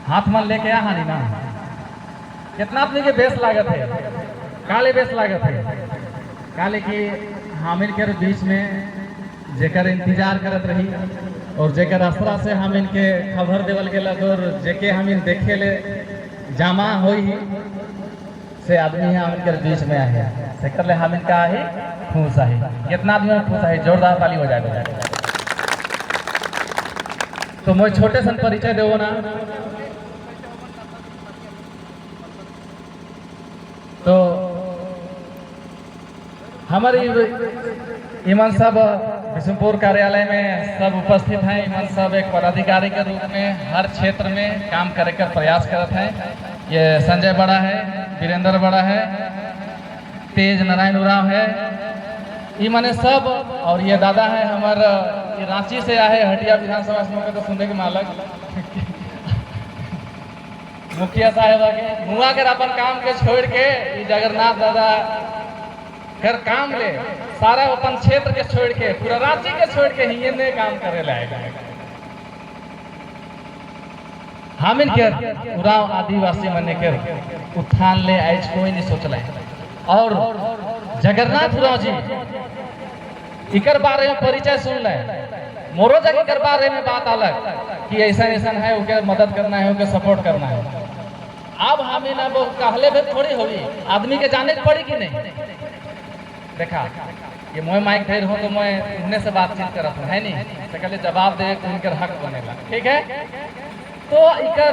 हाथ मन लेके आ हानि ना। कितना आदमी के बेस लागत है? काले बेस लागत है काले कि हामिल के बीच में जेकर इंतजार करत रही और जेकर असरा से हम इनके खबर देवल गेलक और जेके हम इन देखे ले जामा होई ही से आदमी है हम इनके बीच में आए से कर ले हम इनका ही खुश है। कितना आदमी खुश है? जोरदार ताली हो जाएगा। तो मैं छोटे सन परिचय देवो ना। तो हमारी ईमान साहब बिशुनपुर कार्यालय में सब उपस्थित हैं। ईमान साहब एक पदाधिकारी के रूप में हर क्षेत्र में काम करे कर प्रयास करते हैं। ये संजय बड़ा है, वीरेंद्र बड़ा है, तेज नारायण उरांव है, ये माने सब। और ये दादा है हमार, ये रांची से आए, हटिया विधानसभा से। तो सुनने के मालक मुखिया साहेब के मुआ कर अपन काम के छोड़ के ये जगन्नाथ दादा कर काम ले सारा अपन क्षेत्र के छोड़ के, पूरा रांची के छोड़ के ही ने काम करे लाएगा। हम इनके उरांव आदिवासी मने के उत्थान ले आज कोई नहीं सोचला। और जगन्नाथ उरांव जी इकर बारे में परिचय सुन ले, मोरो जगह कर बारे में बात अलग कि ऐसा ऐसा है, उनके मदद करना है, उनके सपोर्ट करना है। अब हमें ना वो कहले भी थोड़ी होगी, आदमी के जाने पड़ी कि नहीं। देखा ये मैं माइक धर हूँ तो मैं उन्हें से बातचीत करत हूँ, है नहीं से कहले जवाब दे उनकर हक बनेला, ठीक है। तो इकर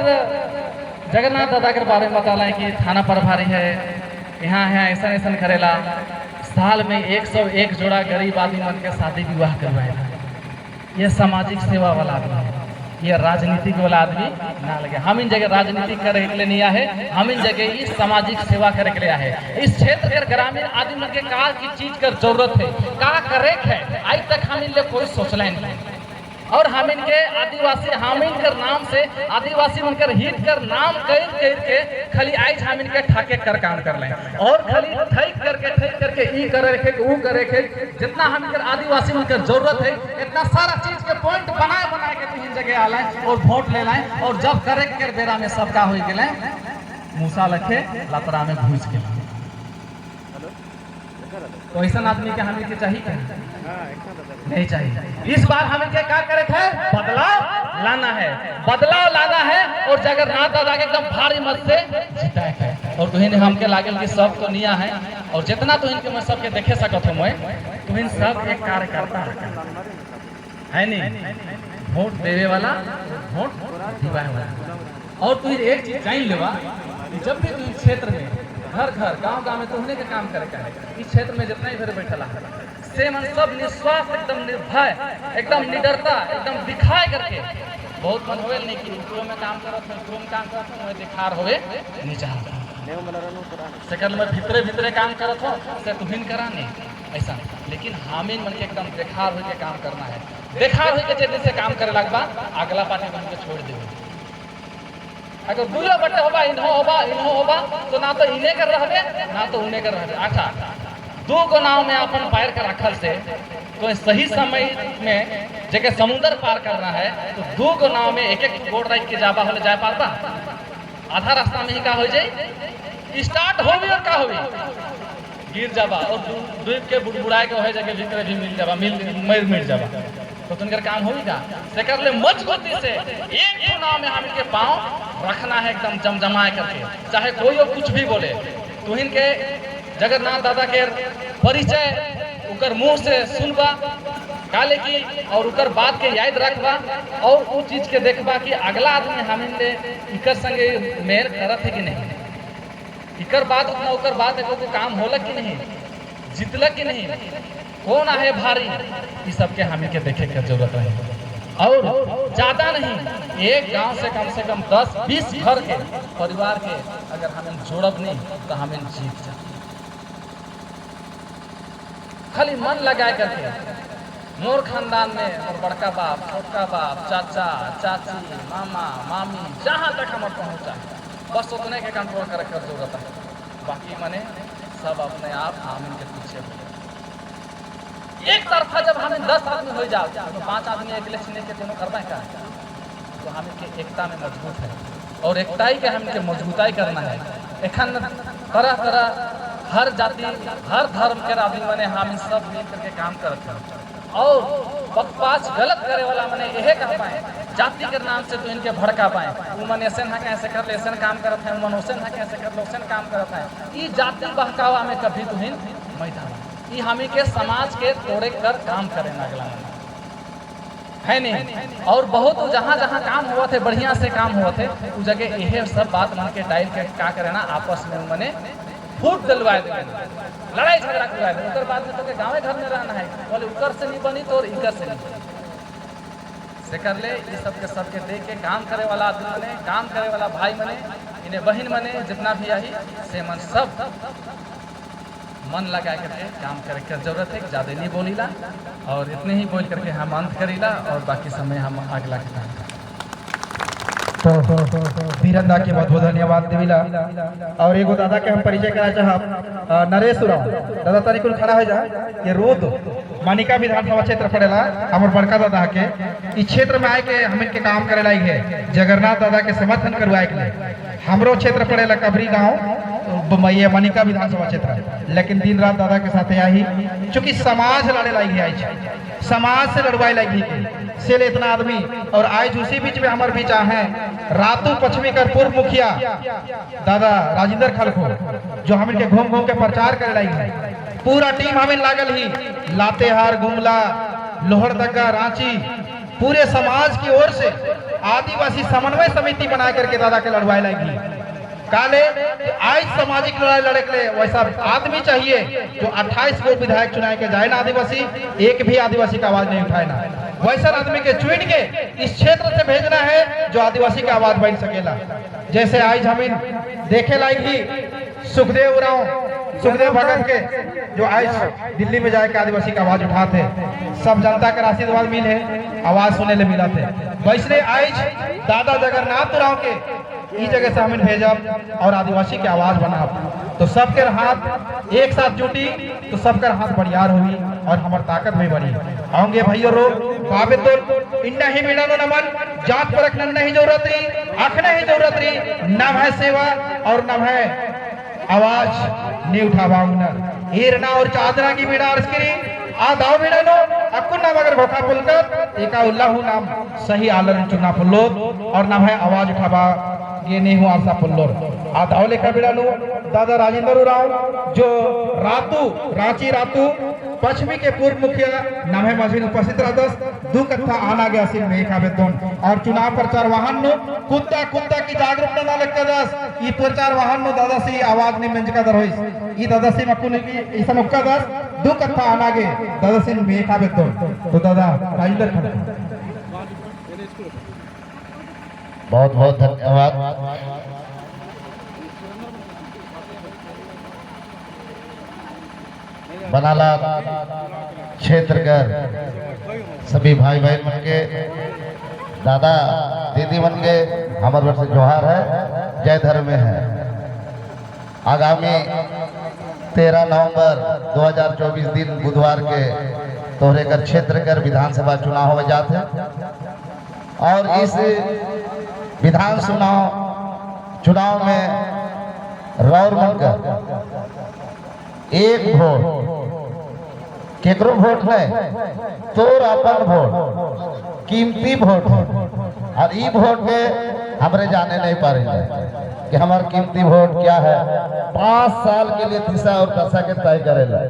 जगन्नाथ दादा के बारे में बता कि थाना प्रभारी है, यहाँ है, ऐसा ऐसा करेला। साल में 101 जोड़ा गरीब आदमी मन के शादी विवाह करवाएला। ये सामाजिक सेवा वाला आदमी है, ये राजनीतिक वाला आदमी ना लगे। हम इन जगह राजनीति करे के लिए नहीं आए, हम इन जगह इस सामाजिक सेवा करे के लिए आए। इस क्षेत्र के ग्रामीण आदमी मन के का की चीज कर जरूरत है, का करे है, आज तक हम इन लिए कोई सोचला नहीं। और हम इनके आदिवासी, हम इनकर नाम से आदिवासी उनकर हित कर नाम कर कर के खाली आज हम इनके ठाके कर काम कर लें और खाली ठैक करके ई करे के ऊ करे के, जितना हम इनकर आदिवासी उनकर जरूरत है इतना सारा चीज के पॉइंट बनाए बनाए के तीन जगह आलाए और वोट ले लाए। और जब करे के बेरा में सबका हो गए मूसा लखे लतरा में घुस गए। तो ऐसा आदमी के हमें के चाहिए क्या? नहीं चाहिए। इस बार हमें क्या क्या करे है? बदलाव लाना है, बदलाव लाना है। और जगन्नाथ दादा के एकदम भारी मत से जिताए है। और तुहिन हमके लागल कि सब तो निया है और जितना तुहिन के मैं सबके देखे सकत हूँ, मैं तुहिन सब एक कार्यकर्ता है नहीं, वोट देवे वाला, वोट दिवाए वाला। और तुहिन एक चीज जान लेवा कि जब भी तुम क्षेत्र में घर घर गांव गांव में तुहने के काम करे का है, इस क्षेत्र में जितना ही भर बैठला है से मन सब निस्वार्थ, एकदम निर्भय, एकदम निडरता, एकदम दिखाए करके। बहुत मन होवे नहीं कि उपरो में काम करत हो, उपरो में काम करत हो, मैं दिखार होवे नहीं चाहता से कर मैं भीतरे भीतरे काम करत हो से तुहिन करा नहीं ऐसा। लेकिन हामिन मन के एकदम देखार होके काम करना है। देखार होके जे दिन से काम करे लगबा, अगला पार्टी मन के छोड़ देवे। अगर दुयो बटे होबा, इन्हो होबा इन्हो होबा, तो ना तो इन्हें कर रहबे ना तो उन्हें कर रहबे। अच्छा, दो गो नाव में अपन पैर के रखल से तो सही समय में जगह समुद्र पार करना है तो दो गो नाव में एक एक गोड़ रख के जाबा होले जाए पारबा? आधा रास्ता में ही का हो जाए, स्टार्ट होवी और का होवी, गिर जाबा और डूब के बुड़बुड़ाए के हो जगह भीतर भी मिल जाबा, मिल मर मिल जाबा। तो तुनकर काम होगी का से कर ले मजबूती से एक ठो नाव में हम इनके पाँव रखना है एकदम जमजमाए करके, चाहे कोई और कुछ भी बोले। तुहिन के जगन्नाथ दादा के परिचय उकर मुंह से सुनबा काले की और उकर बात के याद रखबा और उ चीज के देखबा कि अगला आदमी हम ले इकर संगे मेल करत है कि नहीं, इकर बात उतना उकर बात एको को काम होला कि नहीं, जितला कि नहीं, कौन आहे भारी, इस सब के हमें के देखे के जरूरत है। और ज्यादा नहीं, एक गांव से कम 10-20 घर के परिवार के अगर हमें जोड़ब नहीं तो हमें जीत जा। खाली मन लगाए करके मोर खानदान में मोर बड़का बाप, छोटका बाप, चाचा चाची, मामा मामी, जहाँ तक हम पहुँचा बस उतने के कंट्रोल करे के जरूरत है। बाकी माने सब अपने आप आमीन के पीछे हो। एक तरफा जब हमें 10 आदमी हो जाओ तो 5 आदमी अकेले छीने के कोनो करना का? तो हम के एकता में मजबूत है। और एकताई के हमके मजबूताई करना है। एखन तरह तरह हर जाति हर धर्म के आदमी मने हम सब मिल करके काम करते हैं और बकवास गलत करे वाला मने यहे कह पाए, जाति के नाम से तो इनके भड़का पाए। वो मन ऐसे ना ऐसे कर ले, ऐसे काम करत है, मन ओसे ना ऐसे कर ले, ओसे काम करत है। ई जाति बहकावा में कभी तुहिन मत आवा। ई हमी के समाज के तोड़े कर काम करे ना अगला मने है नहीं। और बहुत जहाँ जहाँ काम हुआ थे, बढ़िया से काम हुआ थे, उस जगह यह सब बात मन के डाल के का करे ना, आपस में मने फूट डलवाए देवे, लड़ाई झगड़ा करवाए दे। उकर बाद में तो के गाँव घर में रहना है, बोले उकर से नहीं बनी तो और इकर से नहीं बनी। से कर ले ये सबके देख के काम करे वाला आदमी मने, काम करे वाला भाई मने, इन्हें बहन मने, जितना भी आई से मन सब मन लगा करके काम करे के जरूरत है। ज़्यादा नहीं बोलीला और इतने ही बोल करके हम अंत करीला और बाकी समय हम अगला के काम। तो बीरंदा के बहुत बहुत धन्यवाद देविला। और एगो दादा के हम परिचय करा चाहब, नरेश उरांव दादा, तनी कुल खड़ा हो जा। ये रोद मानिका विधानसभा क्षेत्र पड़ेला। हमर बड़का दादा के इस क्षेत्र में आए के हम इनके काम करे लायक है, जगन्नाथ दादा के समर्थन करवाए के लिए। हमरो क्षेत्र पड़ेला कबरी गांव, ये मानिका विधानसभा क्षेत्र, लेकिन दिन रात दादा के साथे आई, चूंकि समाज लड़े लायक है, आई समाज से लड़वाए लायक के से इतना आदमी। और आज उसी बीच में हमारे बीच आए हैं रातू पश्चिमी कर पूर्व मुखिया दादा राजेंद्र खलखो, जो हम इनके घूम घूम के प्रचार करे लायक है। पूरा टीम हमें लागल ही लातेहार, गुमला, लोहरदगा, रांची, पूरे समाज की ओर से आदिवासी समन्वय समिति बना करके दादा के लड़वाए लाएगी। काले आज सामाजिक लड़ाई लड़े के लिए वैसा आदमी चाहिए जो 28 गो विधायक चुनाए के जाए ना, आदिवासी एक भी आदिवासी का आवाज नहीं उठाए ना, वैसा आदमी के चुन के इस क्षेत्र से भेजना है जो आदिवासी का आवाज बन सकेला। जैसे आज हम देखे लाएगी सुखदेव उरांव, सुखदेव भगत के, जो आज दिल्ली में जाके आदिवासी का आवाज उठाते, सब जनता के आशीर्वाद मिले, आवाज सुने ले मिला थे। वैसने आज दादा जगन्नाथ उरांव के इस जगह से हमें भेजब और आदिवासी के आवाज बनाब, तो सबके हाथ एक साथ जुटी तो सबका हाथ बरियार हुई और हमार ताकत भी बढ़ी। आओगे भाइयों रो बाबे तो इन्ना ही मिलानो नमन, जात परख नहीं जरूरत रही, आँख नहीं जरूरत रही, नाम है सेवा और नाम है आवाज नहीं उठा बांगना हीरना और चादरा की बीड़ा अर्ज आ दाव बिड़ानो अक्कु नाम अगर घोखा पुलकर एका उल्लाहु नाम सही आलन चुना पुल्लोर और नाम है आवाज उठाबा ये नहीं हुआ आरसा पुल्लोर। आ दाव लेखा बिड़ानो दादा राजेंद्र उरांव, जो रातू रांची रातू पश्चिमी के पूर्व मुखिया नाम है मजीन उपस्थित रहदस। दू कत्था आना गया सिंह में एक और चुनाव प्रचार वाहन नो कुत्ता कुत्ता की जागरूकता ना लगता दस ई प्रचार वाहन नो दादा सी आवाज नहीं मंच का दर होइस ई दादा सी मकुन की ऐसा मुक्का दस दू कत्था आना गे दादा सिंह में एक आवेदन। तो दादा राजेंद्र खड़का, बहुत बहुत धन्यवाद। बनाला क्षेत्र कर सभी भाई बहन मन के, दादा दीदी मन के हमारे वर्ष जोहार है, जय धर्म में है। आगामी 13 नवंबर 2024 दिन बुधवार के तोहरे कर क्षेत्र कर विधानसभा चुनाव हो जाते हैं और इस विधान चुनाव में रौर मनकर एक वोट, केकरो वोट नहीं, तोर अपन वोट कीमती वोट है और ई वोट के हमरे जाने नहीं पा रहे कि हमार कीमती वोट क्या है। 5 साल के लिए दिशा और दशा के तय करेला,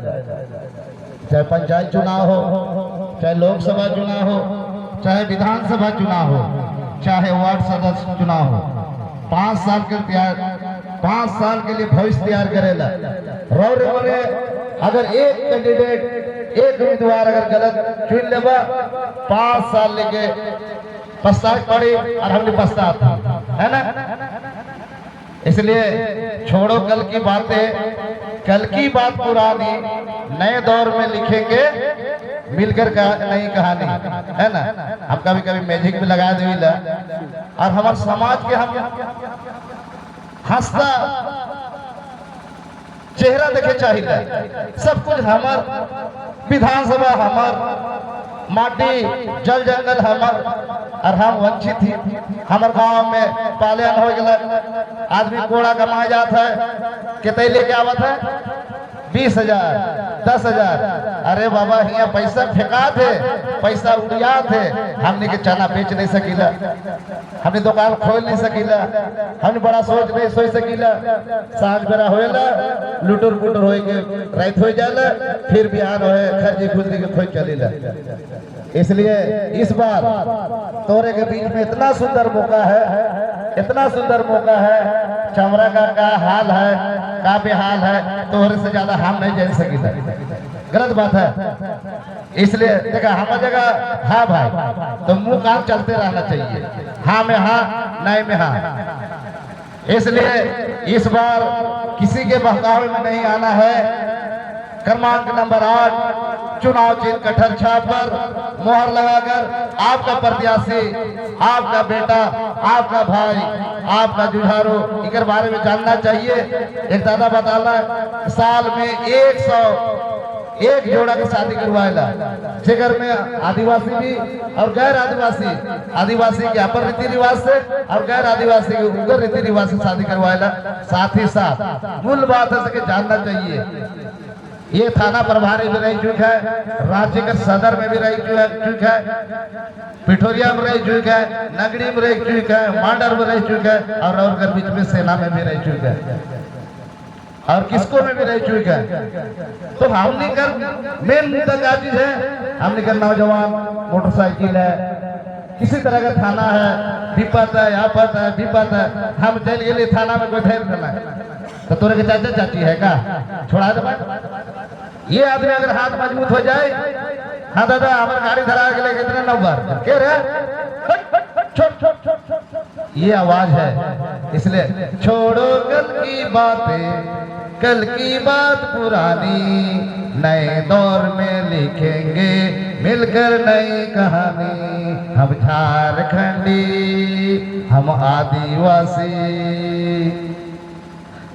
चाहे पंचायत चुनाव हो, चाहे लोकसभा चुनाव हो, चाहे विधानसभा चुनाव हो, चाहे वार्ड सदस्य चुनाव हो। 5 साल के तैयार, 5 साल के लिए भविष्य तैयार करेला। रौर मने अगर एक कैंडिडेट, एक उम्मीदवार अगर गलत चुन लेबा, 5 साल लेके पछताए पड़ी और हमने पछतात है ना। इसलिए छोड़ो कल की बातें, कल की बात पुरानी, नए दौर में लिखेंगे मिलकर नई कहानी, है ना। हम कभी कभी मैजिक भी लगा देला और हमारे समाज के हम हंसता चेहरा देखे चाहिए। सब कुछ हमार विधानसभा, हमार माटी जल जंगल हमर और हम वंचित ही। हमर गांव में पालन हो गया, आदमी कोड़ा कमाए जात है, कितने लेके आवत है? 20,000, 10,000। अरे बाबा, हिया पैसा फेंका थे, पैसा उड़िया थे। हमने के चना बेच नहीं सकीला, हमने दुकान खोल नहीं सकीला, हमने बड़ा सोच नहीं सोच सकीला। साँझ बेरा होएला, लुटुर पुटुर होए के रात हो जाला, फिर बिहान होए खर्ची खुजरी के खोज चलीला। इसलिए इस बार तोरे के बीच में इतना सुंदर मौका है, इतना सुंदर मौका है। चमरा का हाल है, का बेहाल है, तोहरे से ज्यादा हम नहीं जान सकीला। गलत बात है। इसलिए देखा, हम जगह हाँ भाई तो मुंह काम चलते रहना चाहिए। हाँ में हाँ, नहीं में हाँ। इसलिए इस बार किसी के बहकावे में नहीं आना है। क्रमांक नंबर 8, चुनाव चिन्ह कटहल छाप पर मोहर लगाकर आपका प्रत्याशी, आपका बेटा, आपका भाई, आपका जुझारू, इकर बारे में जानना चाहिए। एक दादा बताला, साल में 101 जोड़ा के शादी करवाएला, जेकर में आदिवासी भी और गैर आदिवासी, आदिवासी के अपन रीति रिवाज से और गैर आदिवासी के उगर रीति रिवाज से शादी करवाएला। साथ ही साथ मूल बात है कि जानना चाहिए, ये थाना प्रभारी भी रह चुका है, रांची के सदर में भी रह चुका है, पिठोरिया में रह चुका है, नगड़ी में रह चुका है, मांडर में रह चुका है और कर बीच में सेना में भी रह चुका है और किसको में भी रह चुका है। तो हमने कर मेन मुद्दा क्या चीज है? हमने कर नौजवान, मोटरसाइकिल है, किसी तरह का थाना है, विपत है, आफत है, विपत है, हम चल गए थाना में, कोई ठहर देना तो तोरे के चाचा चाची है का छोड़ा दे? ये आदमी अगर हाथ मजबूत हो जाए, हाँ दादा, हमारे गाड़ी धरा के कितने नंबर के रे, छोड़ छोड़ छोड़, ये आवाज है। इसलिए छोड़ो कल की बातें, कल की बात पुरानी, नए दौर में लिखेंगे मिलकर नई कहानी। हम झारखंडी, हम आदिवासी,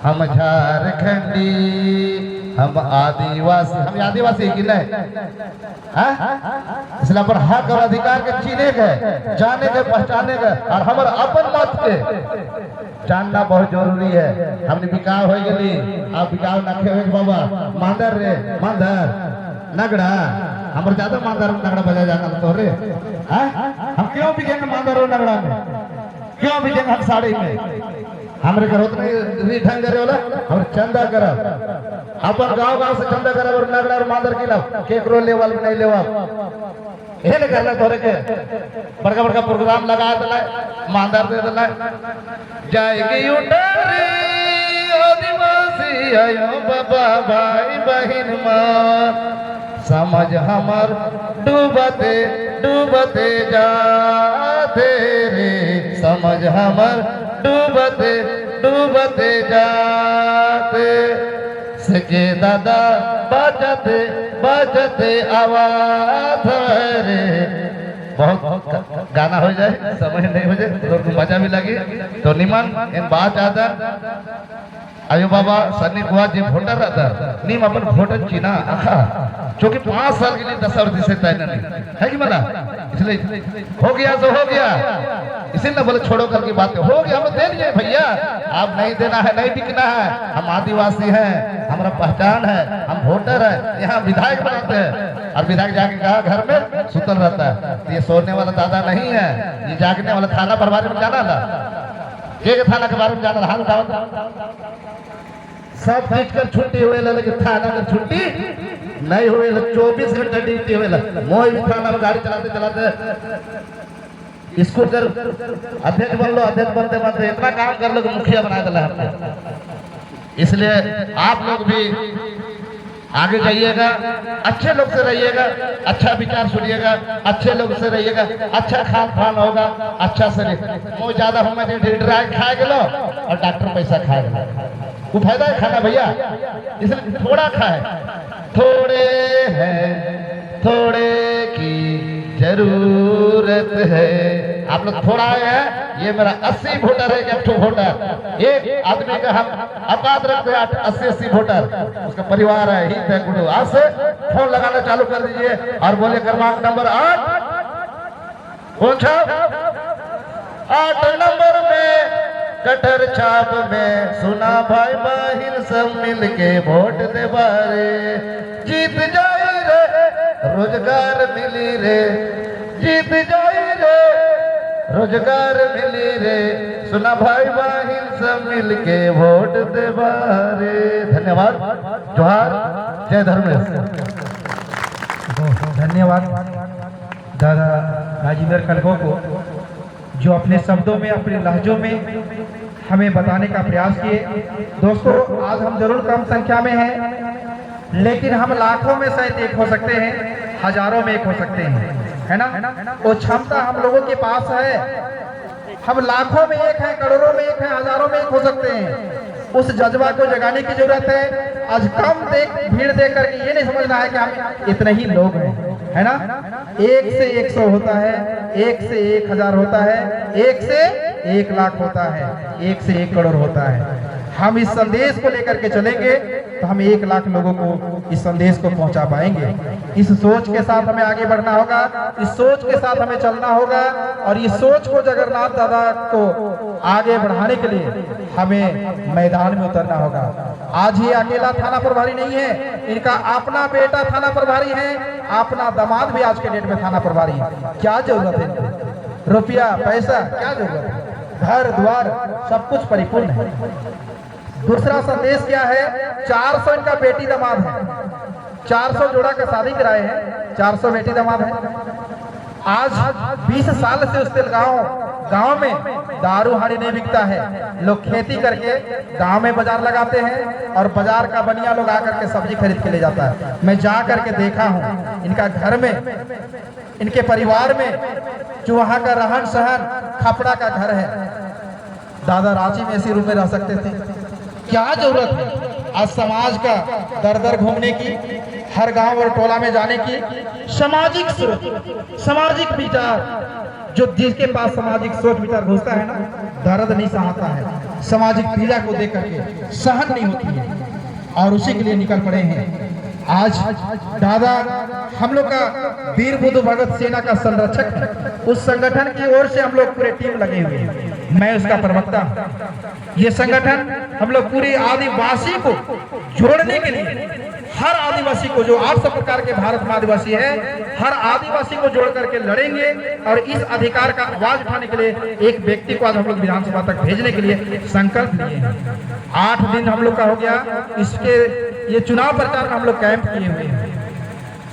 हम झारखंडी, हम आदिवासी। हम आदिवासी कि नहीं? हाँ? इसलिए अपन हक और अधिकार के चीने के, जाने के, पहचाने के और हमारे अपन मत के जानना बहुत जरूरी है। हमने बिकाव हो गई, अब बिकाव नखे हो बाबा। मांदर रे, मांदर नगड़ा, हमर ज्यादा मांदर नगड़ा बजा जाना तो रे। हाँ? हम क्यों बिकेंगे मांदर और नगड़ा में? क्यों बिकेंगे हम साड़ी में? हमरे घर उतने ढंग करे वाला, हम चंदा करब, अपन गांव गांव से चंदा करब और नगड़ा और मांदर की लाव, केकरो लेवल में नहीं लेवल। ये नहीं करना तोरे के बड़का बड़का प्रोग्राम लगा दिला, मांदर दे दिला। जाएगी उठारी आदिवासी आयो बाबा, भाई बहन माँ, समझ हमर डूबते डूबते जाते रे, समझ हमर डूबते डूबते जाते, सके दादा बचते बचते आवाज रे। बहुत गाना हो जाए, समझ नहीं हो जाए तो मजा भी लगे। तो निमन इन बात आता आयो बाबा सन्नी कुआ जे वोटर रहता, नीम अपन वोटर चिना आखा, जो कि 5 साल के लिए 10 और से तय नहीं है कि मला। इसलिए हो गया तो हो गया। इसीलिए ना बोले, छोड़ो कल की बात, हो गया, हम दे लिए भैया। आप नहीं देना है, नहीं बिकना है। हम आदिवासी हैं, हमारा पहचान है, हम वोटर है। यहाँ विधायक बनाते हैं और विधायक जाके कहा घर में सुतल रहता है। तो ये सोने वाला दादा नहीं है, ये जागने वाला। थाना प्रभारी में जाना था के थाना के बारे में जाना, हाथ उठाओ। सब चीज कर छुट्टी हुए, लेकिन थाना कर छुट्टी नहीं हुए। 24 घंटा ड्यूटी हुए। मोह भी थाना में गाड़ी चलाते चलाते स्कूल कर अध्यक्ष बन लो, अध्यक्ष बनते बनते इतना काम कर लो कि मुखिया बना दिला हमने। इसलिए आप लोग भी आगे जाइएगा, अच्छे लोग से रहिएगा, अच्छा विचार सुनिएगा, अच्छे लोग से रहिएगा, अच्छा खान पान होगा, अच्छा शरीर। वो ज्यादा हम ड्राई खाए गलो और डॉक्टर पैसा खाए गलो, वो फायदा है खाना भैया? इसलिए थोड़ा खाए। थोड़े हैं, थोड़े की जरूरत है। आप लोग थोड़ा आए हैं, ये मेरा 80 वोटर है, एक वोटर, एक आदमी का हम औकात रखते हैं 80-80 वोटर, उसका परिवार है, हित है गुरु। आज से फोन लगाना चालू कर दीजिए और बोले क्रमांक नंबर 8 कौन छाप, 8 नंबर में कटर छाप में सुना भाई बहिन सब मिल के वोट दे बारे, जीत जाई रे रोजगार मिली रे, जीत जाई रे रोजगार मिली रे, सुना भाई बहिन सब मिल के वोट दे बारे। धन्यवाद, जोहार, जय धर्मेश। धन्यवाद दादा राजेंद्र खलको को, जो अपने शब्दों में, अपने लहजों में हमें बताने का प्रयास किए। दोस्तों, आज हम जरूर कम संख्या में हैं, लेकिन हम लाखों में शायद एक हो सकते हैं, हजारों में एक हो सकते हैं, है ना? वो क्षमता हम लोगों के पास है। हम लाखों में एक हैं, करोड़ों में एक हैं, हजारों में एक हो सकते हैं। उस जज्बा को जगाने की जरूरत है। आज कम देख, भीड़ देख करके ये नहीं समझना है कि हम इतने ही लोग हैं, है ना? 1 से 100 होता है, 1 से 1000 होता है, 1 से 1 लाख होता है, 1 से 1 करोड़ होता है। हम इस संदेश को लेकर के चलेंगे तो हम 1 लाख लोगों को इस संदेश को पहुंचा पाएंगे। इस सोच के साथ हमें आगे बढ़ना होगा, इस सोच के साथ हमें चलना होगा और इस सोच को जगन्नाथ दादा को आगे बढ़ाने के लिए हमें मैदान में उतरना होगा। आज ही अकेला थाना प्रभारी नहीं है, इनका अपना बेटा थाना प्रभारी है, अपना दामाद भी आज के डेट में थाना प्रभारी है। क्या जरूरत है इनको? रुपया पैसा क्या जरूरत है? घर द्वार सब कुछ परिपूर्ण है। दूसरा संदेश क्या है? 400 इनका बेटी दामाद है, 400 जोड़ा का शादी कराए हैं, 400 बेटी दामाद है। आज 20 साल से उस गांव गांव में दारू हाड़ी नहीं बिकता है। लोग खेती करके गांव में बाजार लगाते हैं और बाजार का बनिया लोग आकर के सब्जी खरीद के ले जाता है। मैं जा करके देखा हूं इनका घर में, इनके परिवार में जो वहां का रहन सहन, खपड़ा का घर है। दादा रांची में ऐसी रूम में रह सकते थे। क्या जरूरत है आज समाज का दर दर घूमने की, हर गांव और टोला में जाने की? सामाजिक सोच, सामाजिक विचार, जो जिसके पास सामाजिक सोच विचार घुसता है ना, दर्द नहीं सहाता है, सामाजिक पीड़ा को देख करके सहन नहीं होती है और उसी के लिए निकल पड़े हैं। आज दादा हम लोग का वीर बुद्ध भगत सेना का संरक्षक है। उस संगठन की ओर से हम लोग पूरे टीम लगे हुए हैं। मैं उसका प्रवक्ता हूं। ये संगठन हम लोग पूरे आदिवासी को जोड़ने के लिए, हर आदिवासी को, जो 800 प्रकार के भारत में आदिवासी है, हर आदिवासी को जोड़ करके लड़ेंगे और इस अधिकार का आवाज उठाने के लिए एक व्यक्ति को आज हम लोग विधानसभा तक भेजने के लिए संकल्प लिए हैं। 8 दिन हम लोग का हो गया इसके, ये चुनाव प्रचार में हम लोग कैंप किए हुए हैं।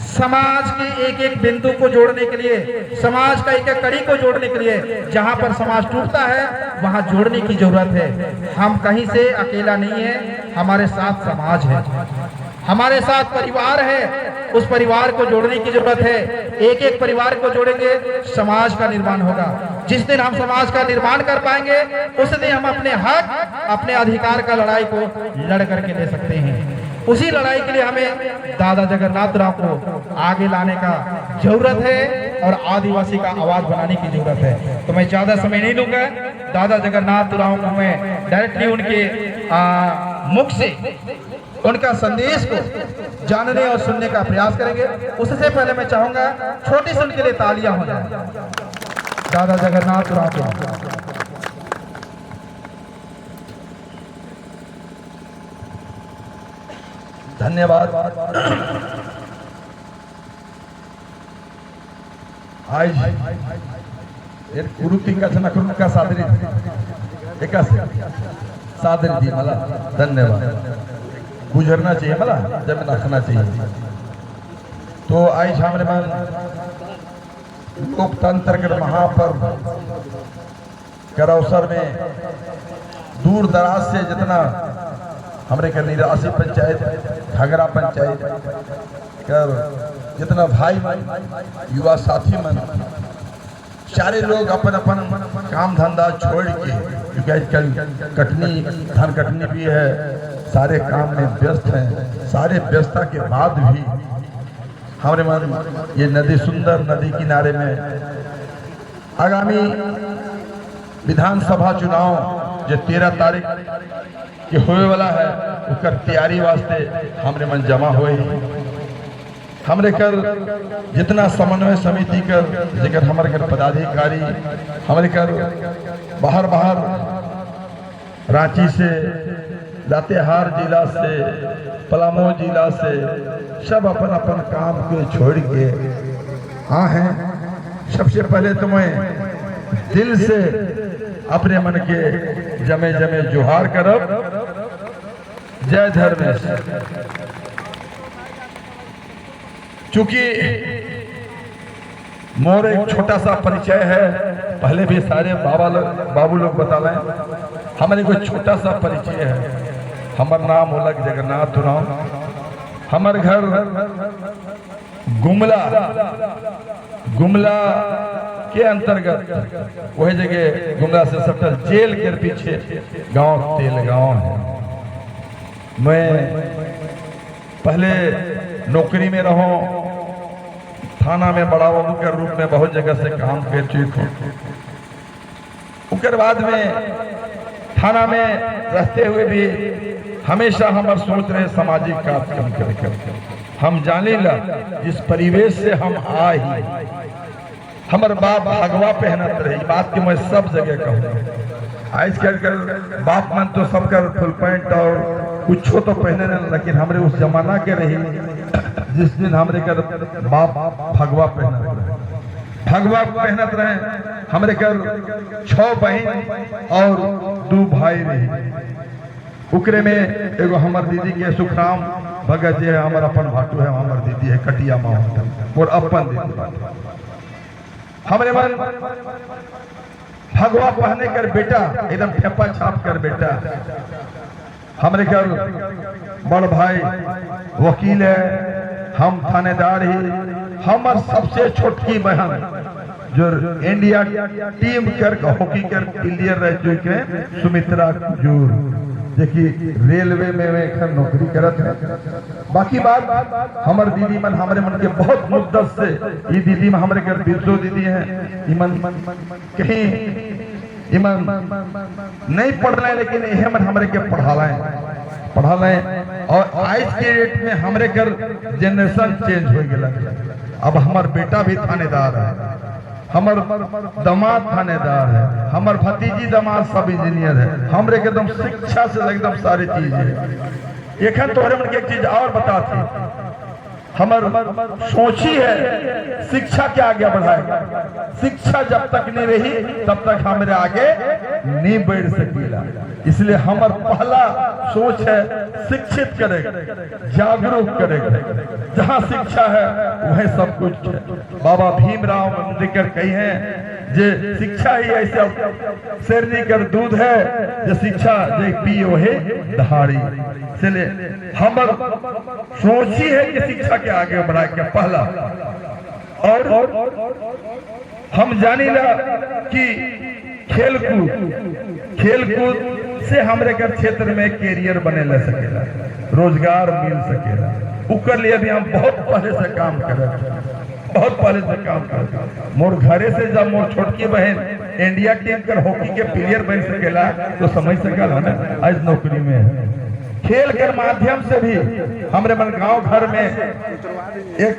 समाज के एक एक बिंदु को जोड़ने के लिए, समाज का एक एक कड़ी को जोड़ने के लिए, जहां पर समाज टूटता है वहां जोड़ने की जरूरत है। हम कहीं से अकेला नहीं है, हमारे साथ समाज है, हमारे साथ परिवार है। उस परिवार को जोड़ने की जरूरत है। एक एक परिवार को जोड़ेंगे, समाज का निर्माण होगा। जिस दिन हम समाज का निर्माण कर पाएंगे, उस दिन हम अपने हक, अपने अधिकार का लड़ाई को लड़ करके ले सकते हैं। उसी लड़ाई के लिए हमें दादा जगन्नाथ राव को आगे लाने का जरूरत है और आदिवासी का आवाज बनाने की जरूरत है। तो मैं ज्यादा समय नहीं लूंगा। दादा जगन्नाथ राव को मैं डायरेक्टली उनके मुख से उनका संदेश को जानने और सुनने का प्रयास करेंगे। उससे पहले मैं चाहूंगा छोटी सी उनके लिए तालियां हो जाए दादा जगन्नाथ राव को। धन्यवाद। आज एक कुरुती का का सादरी एकासे सादरी दी मला धन्यवाद। गुजरना चाहिए मला जब रखना चाहिए। तो आज हमने मन लोकतंत्र के महापर्व कर अवसर में दूर दराज से जितना हमरे के निरासी पंचायत, घाघरा पंचायत कर जितना भाई मन, युवा साथी मन, सारे लोग अपन अपन काम धंधा छोड़ के, क्योंकि आजकल कटनी, धान कटनी भी है, सारे काम में व्यस्त हैं। सारे व्यस्तता के बाद भी हमारे मन ये नदी, सुंदर नदी किनारे में आगामी विधानसभा चुनाव जो 13 तारीख के होए वाला है, उसका तैयारी वास्ते हमरे मन जमा हुए। हमरे कर जितना समन्वय समिति कर जेकर हमारे कर पदाधिकारी, हमरे कर बाहर बाहर, रांची से, लातेहार जिला से, पलामू जिला से सब अपन अपन काम के छोड़ के हाँ हैं। सबसे पहले तो मैं दिल से अपने मन के जमे जमे जोहार करब। जय धर्मेश। चूंकि मोर एक छोटा सा परिचय है, पहले भी सारे बाबा लोग, बाबू लोग बता रहे, हमारे कोई छोटा सा परिचय है। हमार नाम होलक जगन्नाथ उरांव। हमार घर गुमला, गुमला के अंतर्गत वही जगह गुमला से सटल जेल के पीछे गांव तेलगांव है। मैं पहले नौकरी में रहूं, थाना में बड़ा बाबू के रूप में बहुत जगह से काम कर चुके हूँ। उसके बाद में थाना में रहते हुए भी हमेशा हम सोच रहे सामाजिक कार्यक्रम करे। हम जाने ला जिस परिवेश से हम आए ही, हमर बाप भगवा पहनत रहे। बात के मैं सब जगह कहूँ। आज कल कर बाप मन तो सबकर फुल पैंट और कुछ तो पहने न, लेकिन हमरे उस जमाना के रही जिस दिन हमरे कर बाप भगवा पहनत रहे, भगवा पहनत रहे। हमरे कर 6 बहन और 2 भाई रही। उकरे में एगो हमर दीदी के सुखराम भगत जी है, हमर अपन भाटू है, हमर दीदी है कटिया माँ और अपन दीदी बाटे। हमरे मन भगवा पहने कर बेटा, एकदम ठेपा छाप कर बेटा। हमरे कर बड़ भाई वकील है, हम थानेदार ही। हमर सबसे छोटकी बहन जो इंडिया टीम कर हॉकी कर प्लेयर रह चुके हैं, सुमित्रा कुजूर, देखिए रेलवे में एखन नौकरी करत है। बाकी बात हमर दीदी मन हमरे मन के बहुत मुद्दत से, ये दीदी में हमरे घर बिरजो दीदी हैं, इमन कहीं इमन नहीं पढ़ रहे, लेकिन यह मन हमरे के पढ़ा पढ़ा। और आज के डेट में हमरे घर जनरेशन चेंज हो गया। अब हमार बेटा भी थानेदार है, हमर दामाद थानेदार है, हमर भतीजी दामाद सब इंजीनियर है। हमरे के एकदम शिक्षा से एकदम सारी चीज है। एखन तोहरे मन के एक चीज और बताती, हमर सोची है शिक्षा के आगे बढ़ाए। शिक्षा जब तक नहीं रही तब तक हमारे आगे नहीं बढ़ सकीला। इसलिए हमर पहला सोच है शिक्षित करे, जागरूक करे। जहां शिक्षा है वह सब कुछ है। बाबा भीमराव अम्बेडकर कही हैं जे शिक्षा ही ऐसा शेरनी कर दूध है, जे शिक्षा जे पियो है दहाड़ी। इसलिए हमर सोच ही है कि शिक्षा के आगे बढ़ाए के पहला। और हम जानीला कि खेलकूद, खेलकूद से हमरे के क्षेत्र में कैरियर बने ले सकेला, रोजगार मिल सकेला। उकर लिए भी हम बहुत पहले से काम कर, बहुत पहले से काम कर। मोर घरे से जब मोर छोटकी बहन इंडिया टीम कर हॉकी के प्लेयर बन सकेला तो समझ सकल हमें आज नौकरी में है। खेल के माध्यम से भी हमरे मन गांव घर में एक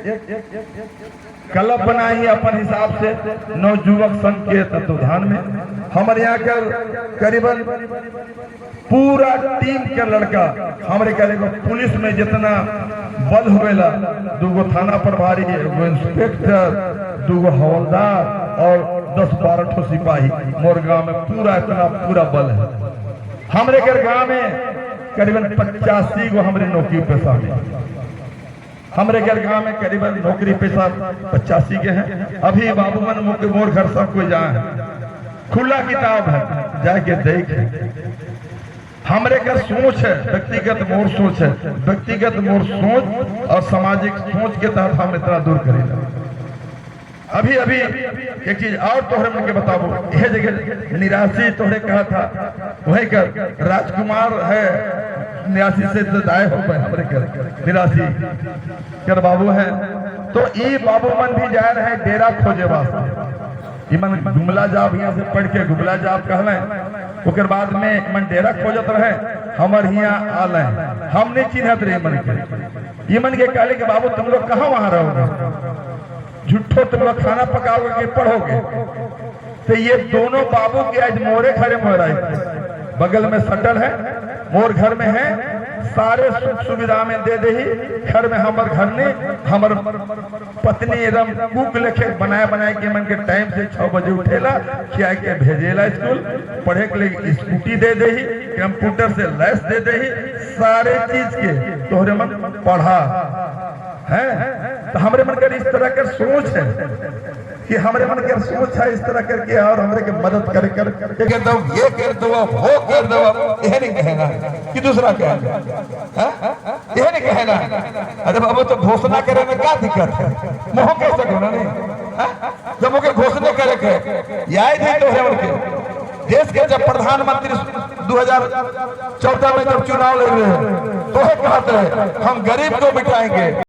क्लब बनाई अपन हिसाब से नवयुवक संघ के तत्वाधान में। हमारे यहाँ कर करीबन पूरा टीम के लड़का, हमारे के एगो पुलिस में जितना बल होवेला, दूगो थाना प्रभारी, एगो इंस्पेक्टर, दूगो हवलदार और 10-12 ठो सिपाही, मोर गांव में पूरा इतना पूरा बल है। हमरे के गांव में करीबन 85 गो हमरे नौकरी पेशा में, हमरे घर गांव में करीबन नौकरी पेशा 85 के हैं। अभी बाबू मन मुख मोर घर सब कोई जाए है, खुला किताब है, जाके देख। हमरे का सोच है, व्यक्तिगत मोर सोच है, व्यक्तिगत मोर सोच और सामाजिक सोच के तहत हम इतना दूर करेगा। अभी अभी एक चीज और तोहरे मन के बताबो, यह जगह निराशी तोहरे कहा था, वही कर राजकुमार है, निराशी से तो दाए हो गए हमरे कर निराशी कर बाबू है। तो ई बाबू मन भी जा रहे हैं डेरा खोजे वास्ते। इमन गुमला जाब यहाँ से पढ़ के गुमला जाब कहले। ओकर बाद में इमन डेरा खोजत रहे, हमर हिया आल। हम नहीं चिन्हत रहे इमन के। इमन के कहले कि बाबू, तुम लोग कहाँ वहां रहोगे? झूठो तुम लोग खाना पकाओगे कि पढ़ोगे? तो ये दोनों बाबू के आज मोरे घरे मोहरा बगल में सटल है, मोर घर में है। सारे सुख सुविधा में दे दे घर में। हमर घर ने हमर पत्नी एकदम कुक लेखे बनाए बनाए के मन के टाइम से 6 बजे उठेला, खिया के भेजेला स्कूल पढ़े के लिए। स्कूटी दे दे, कंप्यूटर से लैस दे दे, सारे चीज के तोहरे मन पढ़ा है। तो हमरे मन के इस तरह के सोच है कि हमरे मन के सोच है इस तरह करके और हमरे के मदद करे कर ये कर दो, ये कर दो, वो कर दो, यह नहीं कहना कि दूसरा क्या है? यह नहीं कहना। अरे बाबू, तो घोषणा करे में क्या दिक्कत है? मोह कह सको ना नहीं, हाँ? जब मुझे घोषणा करे के याद ही तो है उनके देश के जब प्रधानमंत्री 2014 में जब चुनाव लड़ रहे हैं तो है कहते हैं, हम गरीब को मिटाएंगे।